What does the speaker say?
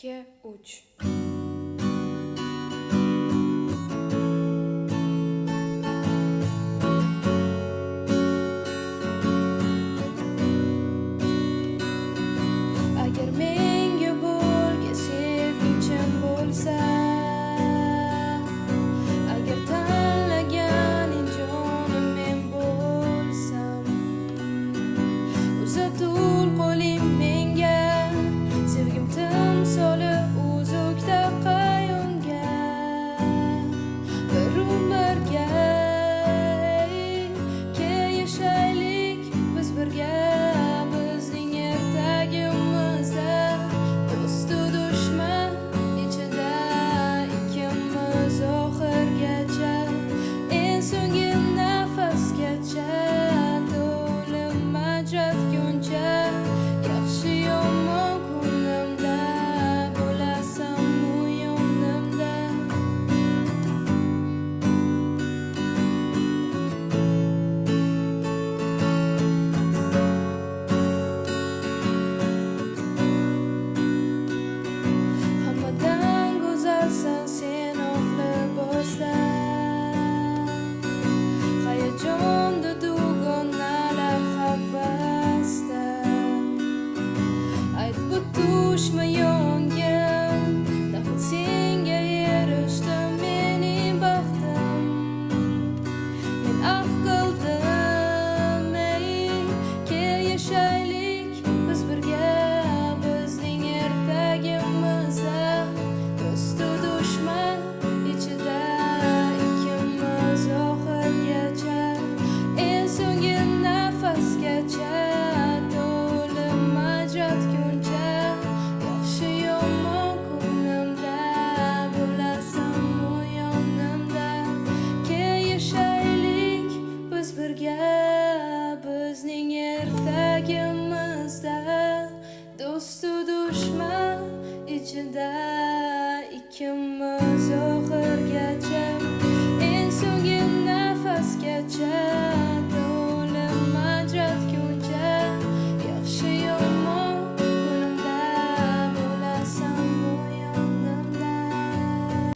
2, 3. Agar menga bo'lgan sevging chin bo'lsa, agar tanlaganing jonim men bo'lsam, uzatul qo'ling menga, sevgim timsoli uzukda qayonga, bir umrga yashaylik biz birga. Bizning ertagimizda do'stu dushman ichida ikkimiz oxirgacha, eng so'nggi nafasgacha, to'lim ajratguncha, yaxshi yomon kunimda bo'lasan u yonimda. Hammadan go'zalsan sen oq libosda, hayajonda dugonalar havasda. Ayt, bu tushmi yongan, nahot senga erishdim mening baxtim. Men ahd qildim, ey, kel yashaylik biz birga. Bizning ertagimizda do'stu dushman ichida ikkimiz oxirgacha, eng so'nggi nafasgacha, to'lim ajratguncha, yaxshi yomon kunimda bo'lasan u yonimda. Kel yashaylik biz birga. Bizning ertagimizda do'stu dushman ichida ikkimiz oxirgacha, eng so'nggi nafasgacha.